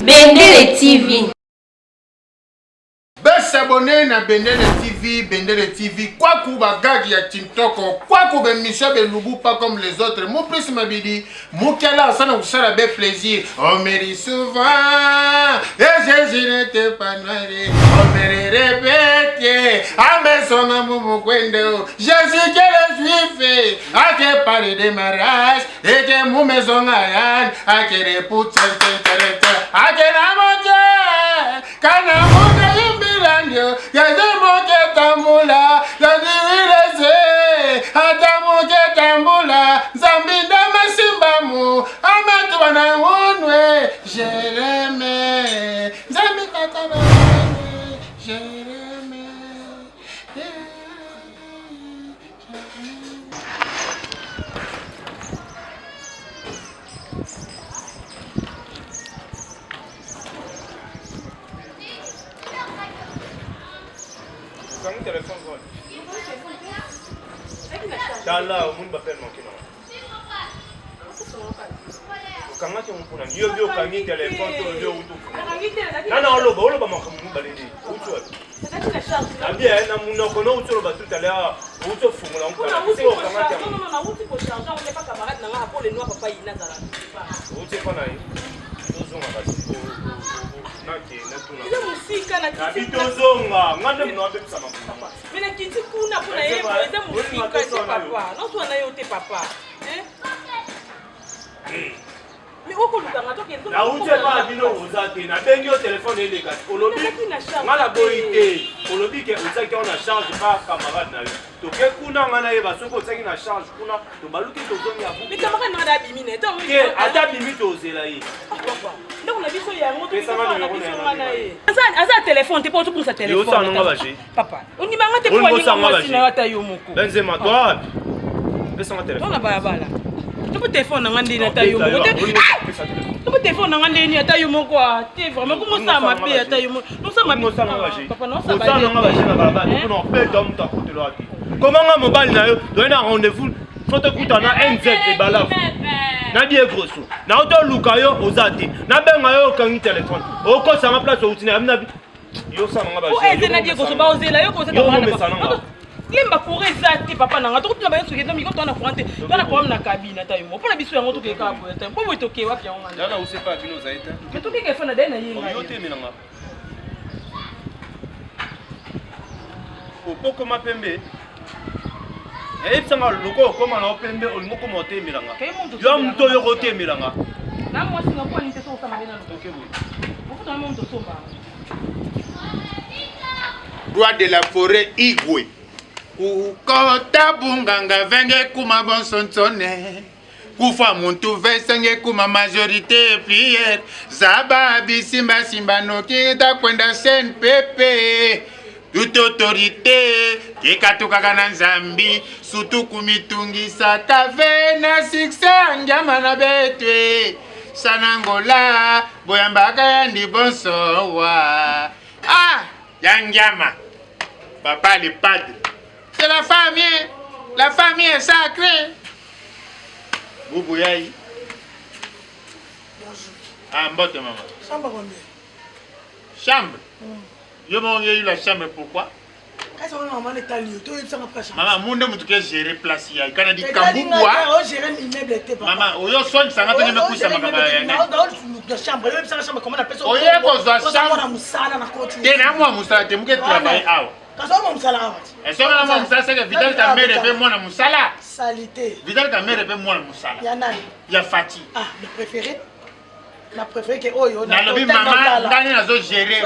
Bendele TV. Besabone na Bendele TV, Bendele TV, kwaku ba gag ya Tintoko, kwaku be mission be lubu pas comme les autres. Mu plus mabidi, mukela asana kusala be plaisir. On me dit souvent, et Jésus n'était pas noir. On me répète, amesonga mumukwendo. Jésus qui est juif, a ke parle de mariage, et que mumesonga yan, a ke repousse, a ke namoke. Kana moke yimbilandio, yaze moke tambula, yaziwileze, ata moke tambula, Nzambi ndama simbamu, amatuba na unwe, Jereme, Nzambi tata na unwe, Jereme. Okangi telefone kone. Tala omoni bapele manke na okangaki yango mpona yo bi okangi telefone to olobi outi nana oloba oloba makambo mibale nini outi wapi nabi eh, na monoko no outi oloba tout à l'heure outi ofungola okangaki yango outi epa na ye tozonga kasi eza mosika nabi tozonga nga nde mono abebisa makambo me nakiti kuna mpo na ye eza mosika te papa noswana na yo te papa mais okolukanga tokende nauti epa na bino oza te nabengi yo telefone eleka olobi nga naboyi te olobi ke otiaki yango na charge pa camarade na yo toke kuna nga nayeba soki otiaki na charge kuna tobaluki tozongi ya mais camarade nanga abimi na te ata abimi tozela ye ah, ndako na biso yango na biso nga na ye aza telefone te mpo tobungisa telefone papa ondimanga te mpo alinga mwasi na yo ata yo moko benzema toi wapi pesanga telefone na balabala topo telefone na nga ndeni ata yo moko te topo telefone na nga ndeni ata yo moko ah, te vraiment komosala mabe ata yo moko nosala mabe papa nosala mabe na balabala mpona obeta moto akotelo wapi koma nga mobali na yo toye na rendez-vous fo tokutana nz ebalafu na diegroso na otoluka yo oza te nabenga yo okangi telefone okosanga place outi na yo osala nga ba eze na diegroso baozela yo koza lemba courant eza te papa na nga tokotuna bayo soki miko toa na courant te toa na courant na cabine ata yo moko mpo na biso yango tokee kaka boye ata mpo boye tokee wapi yango nga tokeke fo na dai na ye ngai okokoma pembe nayebisa nga loko okoma na yo pembe olingi okoma otemela nga yo moto oyo okotemela nga Roi de la forêt Igwe kukota bunganga venge kuma bonsonsone kufa muntu vesenge kuma majorité prière zaba bisimba simba noki takwenda cnpp toute autorité kekatukaka na nzambi sutu kumitungisaka ve na succès ya ngiama na betwe sanangola boyambaka yandi bonsowa ah ya ngiama papa le padre c'est la famille la famille est sacrée bubu yayi Bonjour. Ah, mbote mama. Chambre combien? Chambre? Mm. Yo moko ngeyi la chambre pourquoi? Kasi wana mama etali yo toyebisanga mpe chambre. Mama munde mutu ke gérer place ya kana di kambukwa. O gérer immeuble te papa. Mama oyo soignisa nga tenge mekusa makambo ya nani. Na chambre oyebisanga chambre comment na pesa. Oye kozwa chambre. Mwana musala na koti. Te na mwa musala te muke travailler awa. Kasi oyo mosala awa. Esonga na mwa musala seke Vital Kamerhe pe mwana musala. Salite. Vital Kamerhe pe mwana musala. Ya nani? Ya Fatshi. Ah, le préféré. Na préféré ke oyo. Nalobi mama ngani nazo gérer.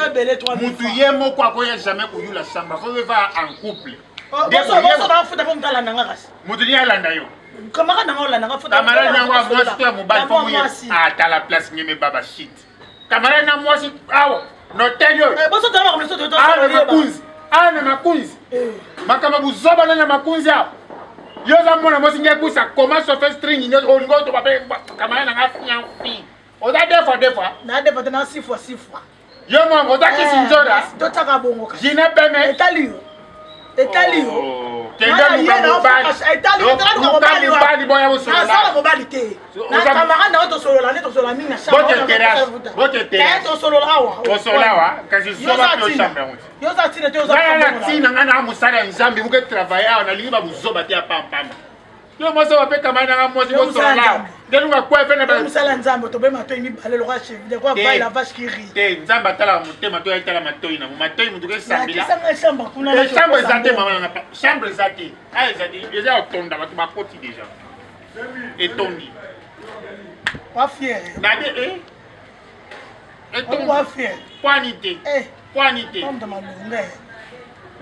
Mutu ye moko akoya jamais koyula samba. Faut va en couple. Oh, boso boso ba futa po mutala nanga kasi. Mutu ni alanda yo. Camarade nanga olanda nga futa. Camarade nanga mwasi to ya mobali fo muye. Ah, tala place ngeme baba shit. Camarade na mwasi awa na hotel oyo. Eh, boso tala makambo soto awa na makunzi. Awa na makunzi. Eh. Makambo buzoba na na makunzi awa. Yo oza mwana mwasi nge kusa koma sofe string nyo olingo to bape camarade na nga fian fi. Oza deux fois deux fois. Na deux fois na six fois six fois. Yo mwango oza kisi eh, nzora. Totaka bongo. Jina peme. Etali yo. Etali yo. Oh. Kende luka mobali. Luka mobali boya bosolola. Nasala mobali te. Na camarade na yo tosolola nde tosolola mingi na chambre. Bote terrasse. Bote terrasse. Eh tosolola awa. Tosolola awa kasi zoba pe chambre yango. Yo za tina te oza. Nga na tina nga na mosala ya Nzambe muke travailler awa nalingi ba buzoba te ya pampamba. Yo mwasi oyo apeka mai nanga mwasi bosolola nde luka kwa pe na ba mosala nzambe tobe matoi mibale lokola chef kwa vai la vache qui rit. Te nzambe atalaka motema to ayetala matoi na matoi moto ke sambila. Lakisanga chambre kuna na. Chambre eza te mama nanga chambre eza te. Ah eza te eza ya kotonda bato bakoti deja. Etondi. Wa fier. Na de eh. Etondi. Wa fier. Kwani te. Eh. Kwani te. Tombe malonga.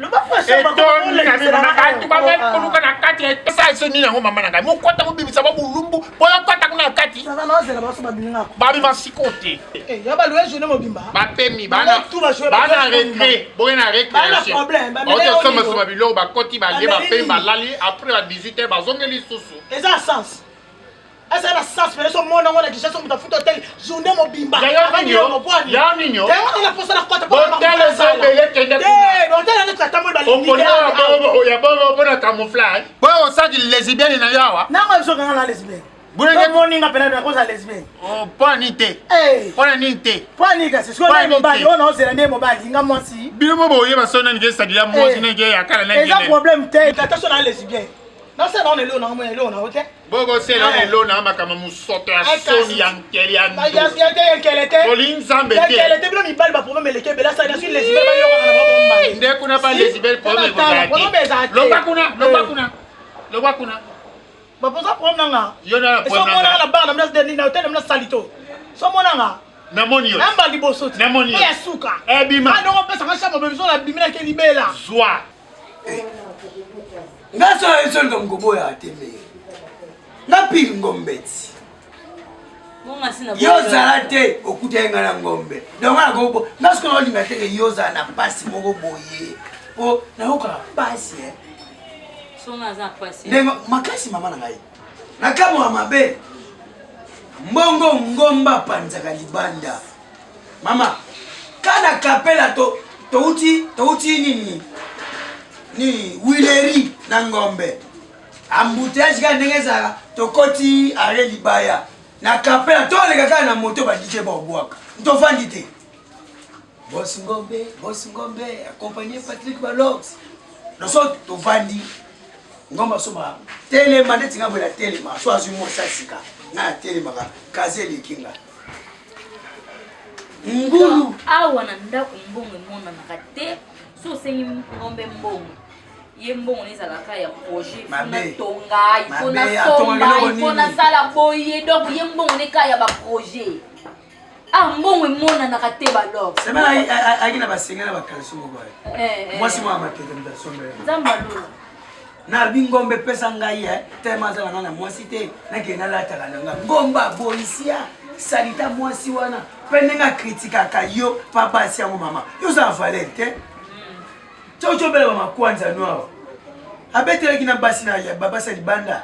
etondi na bino na bato bazali koluka na kati ya etosa eso nini yango mama na ngai mokota mobimisa ba bolumbu mpo yokota kuna na kati babima siko te bapemi bana recré boye na récréation baotosombasomba biloko bakoti balie bapemi balali après ba 18 heures bazongeli lisusu eza sens eza na sens pene so mona ngo na Kinshasa moto afuta hotel journée mobimba ya ninyo yango na posa na kota hotel eza ebele kende te hotel yango tatamboli balingi ya bongo mpona camouflage boyo osaki lesbienne na yo awa nanga biso kanga na lesbienne moninga pena nakoza lesbienne mpo nini te mpo na nini te mpo nini kasi sikoyo nani mobali oyo naozela nde mobali nga mwasi bino mo boyeba so nani ke sadila mwasi nani ke yakala nani eza problème te tata so na lesbienne nasala na eloko na nga eloko na yo te bokosela na eloko na makambo mosoto ya soni ya nkele ya nkele te olingi nzambe te nkele te bino mibali baproblème eleki ebele asali nasu lesibele bayokana na bango nde kuna ba lesibele problème ezala te longwa kuna longwa kuna longwa kuna bapoza problème na nga yo na problème na nga na bar na mina na hotel na mina salito so mona nga namoni yo namba liboso te namoni yo ya suka ebima ah ndongo pesa nga chambre bebiso na bimi na ke libela zwa nga so ezoluka mokoboya te me nga pire ngombe ti yo ozala te okutaki nga na ngombe donc nga nakobo nga sikoyo naolinga teke yo ozala na mpasi moko boye mpo nayokaka mpasi eh. ndenge makasi mama na ngai nakamwaka mabe mbongo ngomba apanzaka libanda mama kana kapela to touti touti nini nini wileri na ngombe embouteillage kaka ndenge ezalaka tokoti are libaya na kapela toleka kaka na moto ba dj baobwaka ntofandi te bos ngombe bos ngombe accompagne patrick balox noso tovandi ngombe asomaka telema ndeti nga boye na telema so azwi mwasi ya sika nga natelemaka kazi eleki nga ngulu awa na ndako mbongo emonanaka te so osengi ngombe mbongo ye mbongo na ezalaka ya projet ifo natonga ifo nasomba ifo nasala boye donc ye mbongo ne kaka ya baprojet ah mbongo emonanaka te balor semaine ayaki na basenga na bakalso moko eh, eh. mwasi mwa matete moto asombela nzambe alola nalobi ngombe epesa ngai eh, telema aza nanga na mwasi te nakende nalataka na nga ngombe aboyisia salita mwasi wana mpe ndenge akritikaka yo pa basi yango mama yo oza na valeur te soki obela bamakwanza noir abetelaki na basi na babasi ya libanda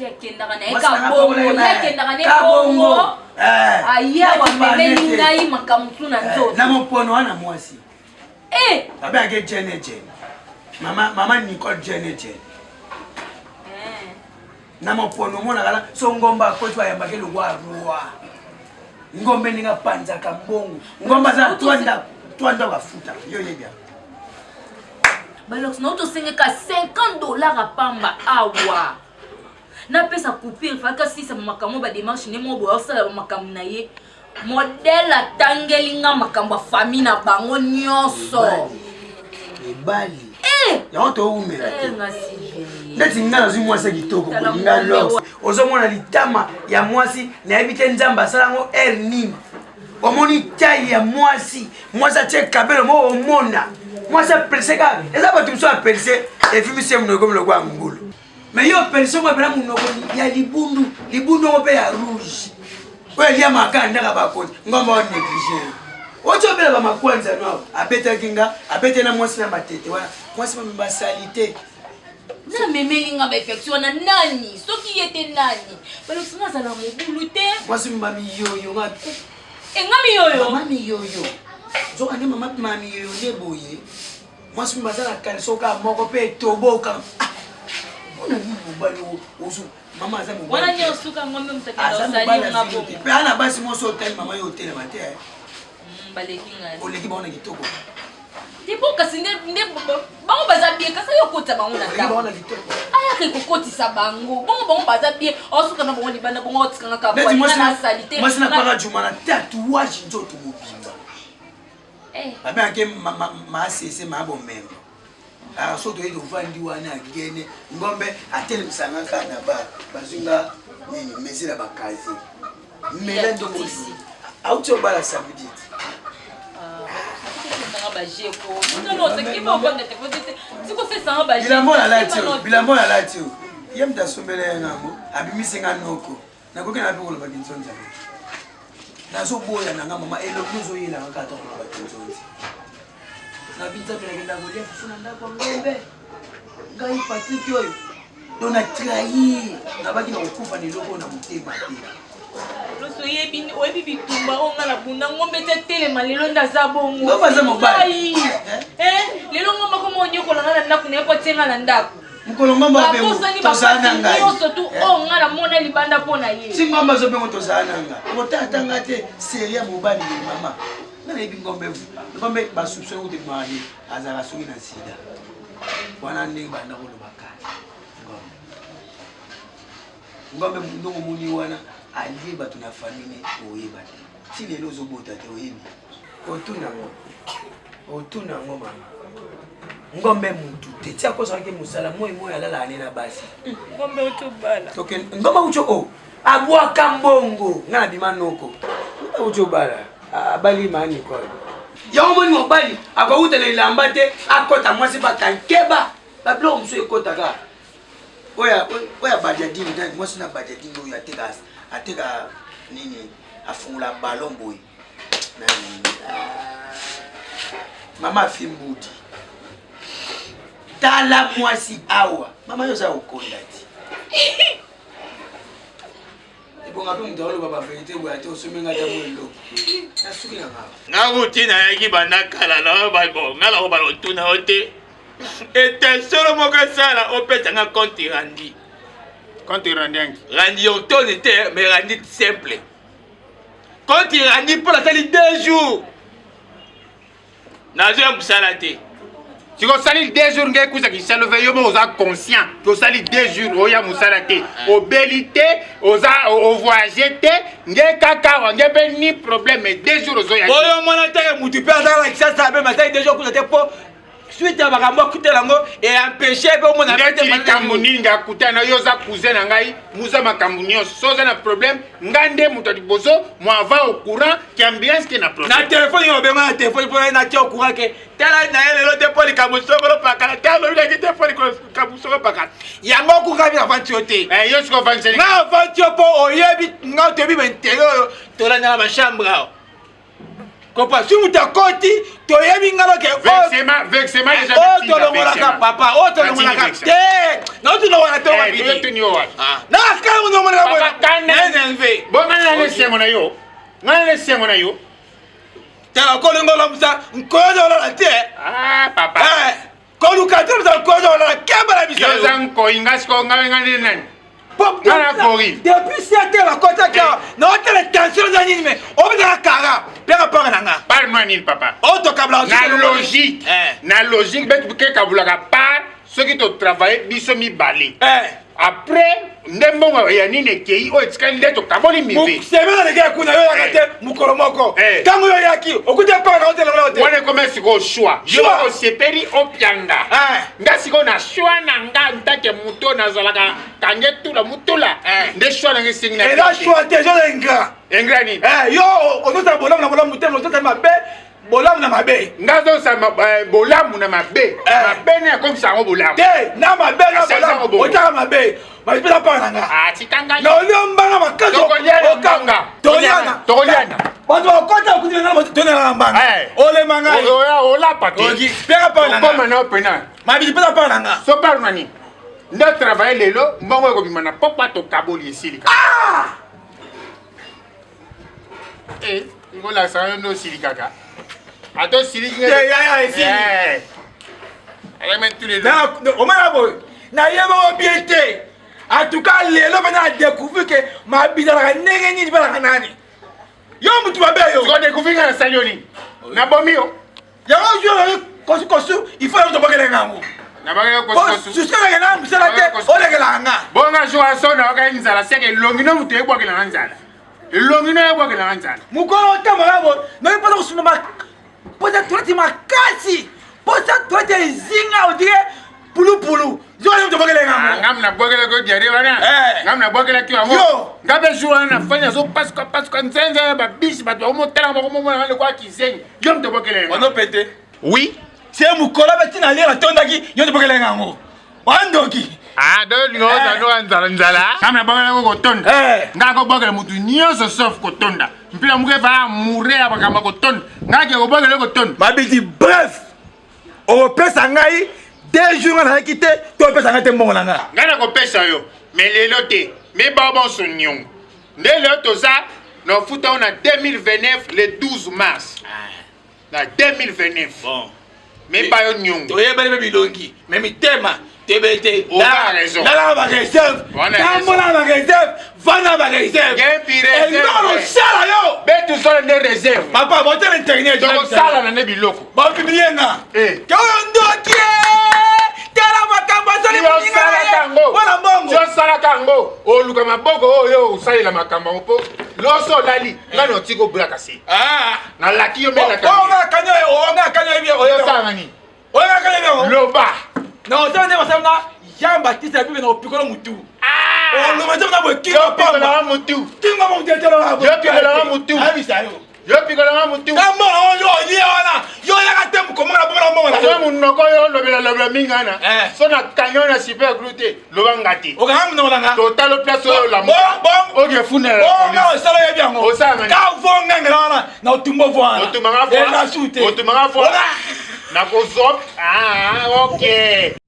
akendaka na ye kabongo ye akendaka ne bongo eh. aye awa amemeli ngai makambo mosusu na eh, nzoto na mopono wana mwasi eh. babengaki jene jene mama, mama nicole jene jene na mopono omonaka na so ngomba akoti bayambaki lokwa roi ngombe ndenge apanzaka mbongo ngombe aza na twa ndako twa ndako afuta yo oyebi yango balox na otosengeka 50 dollar apamba awa napesa coupure faka asisa makambo bademarche nde moko boye asala bamakambo na ye modele atangeli nga makambo ya famille na bango nyonso mibali eh! yango towumela te eh, ndeti nga nazwi mwasi ya kitoko nga lox ozomona litama ya mwasi nayebi te nzambe asala yango aire nini omoni tai ya mwasi mwasi atie kabelo moko omona mwasi apelise kaka eza bato mosusu apelise efimisi ye monoko monoko ya ngulu mais yo opelise ngo mpena monoko ya libundu libundu yango mpe ya rouge oyo eliamaka kaka ndaka bakonzi ngomba o néglige oti obela bamakwanza no abetaki nga abetaki na mwasi na matete wana mwasi mami basali te namemeli nga bainfection wana nani soki ye te nani baloki nga azala mobulu te mwasi mamiyoyo nga enga miyoyo mama miyoyo nzoka nde mama mamiyoyo nde boye. Mwasi mimi aza na caleçon kaka moko mpe etoboka. Ah! Mpona nini mobali ozo mama aza mobali. Wana nionso suka ngombe moto akenda Aza osali mobali nga azwi bongo. te. Mpe ana basi mwasi otali mama yo otelema te. Eh. Baleki ngai. Oleki bango na kitoko. Te po kasi nde nde bango baza bien kasi yo okotisa bango na ndako. Ayaka ekokotisa bango. Bongo bango baza bien. Osuka na bango libanda bongo otika nga kaka. Neti mwasi na salite. Mwasi na paka juma na tatouage nzoto mobimba. Eh. Babengaki maasese mabomengo. Ah, so toye tovandi wana agene ngombe atelemisaka nga kaka na bar bazwi nga nini mesure ya bakazi mela ndongo auti obala samedi ti bilambo nalati oyo bilambo nalati oyo ye moto asombela ye ngango abimisi nga noko nakoki na mpe koloba kinzonzi yango nazoboya na nga mama elongi ozoyelanga kaka tokoloba kinzonzi na binzambe nakenda kolia fufu na ndako ya ngombe ngai patrik oyo don na trahir nabaki na kokufa na eloko na motema te loso oyebi oyebi bitumba oyo ngai nabunda ngombe te telema lelo nde aza bongo ngombe aza mobali eh? eh? lelo ngombe akoma onyokola ngai na ndako na ye po atie ngai na ndako mokolo ngombe abengo tozala na ngai nyonso tu eh? oyo ngai namona libanda mpo na ye si ngombe azobengo tozala na ngai otata ngai te serie ya mobali mama nga nayebi ngombe ngombe basoupçon kutu ebimaka ye azalaka soki na sida wana ndenge banda koloba kala ngombe ngombe ndongo omoni wana alie bato na famille ne oyeba te ti lelo ozobota te oyebi otuna yango otuna yango mama ngombe mutu te ti akozalaki mosala moi moi alalaka ne na basi ngombe otobala ngombe uco o oh. abwaka mbongo nga na bima noko auti obala abali ma nicole yango moni mobali akowuta na elamba te akɔta mwasi bakankeba babiloko mosusu ekɔtaka oyo abadiadini mwasi na badiadini oyo ateka ateka nini afungola ballon boye ah. mama afimbudi tala mwasi awa mama yo oza kokonda ti ebonga mpe moto akoloba baverité boye ate osomi nga ata mwa eloko nasuki na nga nga kuti nayaki banda kala naobo nga nakoba kotuna yo te ete solo moko esala opesa nga compte randi compte randi yangi randi yontone te mais randi simple compte randi mpo nasali deux jours nazoya mosala te siko osali deux jours ngai ekusa kisalove yo moko oza conscient ke osali deux jours oya mosala te obeli te oza ovoyage te nge kaka awa nge mpe ni problème deux jours ozoya oyo mwana teke mutu mpe azalaka na kisasa mpe masali deux jours kusa te mpo suite ya makambo akutela yango eempeshe mpe omona ndeti likambo nini nga akutana na yo oza cousin na ngai muza makambo nyonso so oza na problème nga nde moto ya liboso mo avant au courant ke ambiance ke na problème na telefone yo obenga na telefone mpo natia au courant ke tala na ye lelo te mpo likambo songolo pakala tala lobi naki te mpo likambo songolo pakala yango okuka bino avanti yo te eh, yo sikoyo ovantiseli nga avanti yo mpo oyebi nga toyebi baintere oyo tolanda na bachambre awa kopa soki moto akoti toyebi nga loke oyo tolongolaka papa oyo tolongolaka te naotulongola tonakanelve bongana na esengo na yo ngana na esengo na yo tala kolinga olamusa nkoyo olala te ah, papa eh, koluka te olamusa nkoyo olala keba na biso oza nkoi nga sikoyo ngai ngai nde nani nga na gorille depuis 7 heures akotaki awa naotala tension eza nini me obetaka kara mpe ka part na nga part noa nini papa oyo tokabolaka na logique eh. na logique betu kekabulaka part soki totravaille biso mibale eh. après nde mbongo ya nini ekei oyo etikali nde tokaboli mibe semaine aleki ya kuna yo oyaka te eh. mokolo moko eh. ntango yo oyaki okuti epaka na otelongola te wana ekoma sikoyo shwa yo osepeli opianga eh. nga sikoyo na shwa na nga ntake moto nazalaka kange tula mutula nde shwa na nga esengi na eza shwa te eza ingrat ingrat nini yo ozosala bolamu na bolamu te ozosala mabe bolamu na mabe nga azosala eh, bolamu na mabe eh. mabe nde akomisa yango bolamu te na mabe na bolamu otaka mabe mapesa mpaka na nga ah, na olio mbanga makasi okanga tokoliana tokoliana bato bakota okuti na toliana na mbanga eh. olema ngai olapa te peka mpaka na nga na pena mabidi pesa mpaka na nga so parle na nini nde travaille lelo mbongo ekobima na pokwa tokaboli esili ah! Eh, ngolakisa yo nde osilikaka ata osiliki eh. Omona boye nayebako bien te. En tout cas lelo mpenza na découvrir ke mabizalaka ndenge nini balaka nani. Yo mutu mabe yo. Sikoyo découvrir nga nasali yo nini? Nabomi yo. Yango jour kosu kosu il faut yango tobokelaka yango. Susu na mosala te olekelaka nga. Bonga jour ya sona okaki nzala seke elongi no moto ebwakelaka nzala. Elongi no ebwakelaka nzala. Mokolo otambola boye noki mposa kosumba mposa toilette makasi mposa toilette ezinga odire pulupulu yo nde moto obwakelaka yango. Nga nabwakelaki diare wana. Nga nabwakelaki yango. Nga mpe jour wana nafandi nazopasuka pasuka nzenze ya babisi bato bakomotalaka bakomomona nga lokola kizengi. Yo moto obwakelaka yango. Wana pete. Oui. Se mokolo mpe ntina alia natondaki yo nde obwakelaka yango. Wandoki. Ah, donc olinga ozala noka nzala nzala. Nga nabwakelaki kotonda. Nga nakobwakela motu nyonso sauf kotonda. Mpila moke efaa amoure ya makambo ya kotonda. Nga ake kobwakela kotonda. Mabidi bref. Okopesa ngai 2 jours nga nayaki te to opesa ngai te mbongo na nga. Nga nakopesa yo mais lelo te. Mibao bonso niongo. Nde lelo toza na ofuta yo na 2029 le 12 mars. Na 2029. Bon. Meba yo niongo. Toyebani mpe bilongi mais mitema toyebani te. Oza raison. Nalaka ba réserve. Tambola na ba réserve. Vanda na ba réserve. Eloko nosala yo. Betu sala nde réserve. Papa botala internet. Tokosala na nde biloko. Bapublie nga. Ke oyo ndoki. Tala makambo asali moninga na ye. Mwana mbongo. Osalaka yango. Oluka maboko oyo osalela makambo yango mpo loso olali nga na otiki obraka se. Nalaki yo mpe osala nini? Loba. Na osala nde basala na Jean Baptiste ya Bible na opikola mutu. Oloba nzambe na boye kingo pamba. Mutu. Kingo mutu etelo Yo pikolanga mutu. Ayebisa yo. Yo pikolanga mutu. Kambo oyo oye wana. Yo yaka te mukomona na bongo na mbongo na. Yo munoko yo lobela lobela mingi wana. So na kanyo na super glue te. Loba ngati. Okanga munoko na nga. Totalo place oyo la. Bon bon. Oke funela. Bon nga osala yebi yango. Osala ngani. Ka vonga ngala wana na otumbo vwana. Otumanga vwana. Eza su te. Otumanga vwana. Nakozwa. Ah, okay.